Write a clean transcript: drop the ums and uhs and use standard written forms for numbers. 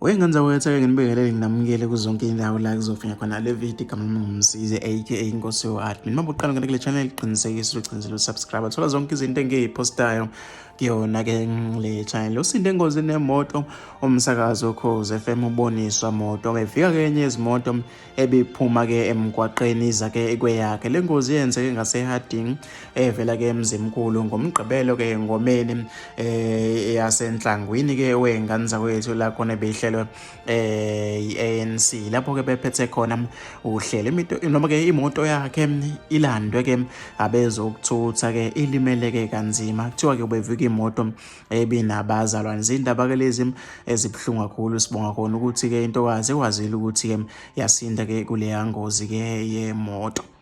Wengane zakwethu ake nginibingelele nginamukele kuzonke indawo la kuzofika khona le video. Igama lami nguMsizi aka Inkosi yo-Admin. Uma uqala ngene kule channel, qinisekisa uqinisele usubscribe, thola zonke izinto engiyiphostayo kuyona ke le channel. Usinde engozini yemoto umsakazi Ukhozi FM uBoniswa Moto befika kenye izimoto ebiphuma ke emgwaqeni iza ke kweyakhe. Le ngozi yenzeke ngaseHarding evela ke eMzimkhulu ngoMgqibelo ke ngomeni yasenhlangwini ke wengane zakwethu, la khona behlelwe i-ANC lapho ke bephethe khona uhlelo. Imito noma ke imoto yakhe ilandwe ke abezokuthutha ke ilimeleke kanzima. Kuthiwa ke ubevika imoto ebinabazalwane. Izindaba ke lezi ezibuhlungu kakhulu. Sibonga khona ukuthi ke intokazi ekwazile ukuthi ke yasinda ke kuleya ngozi ke yemoto.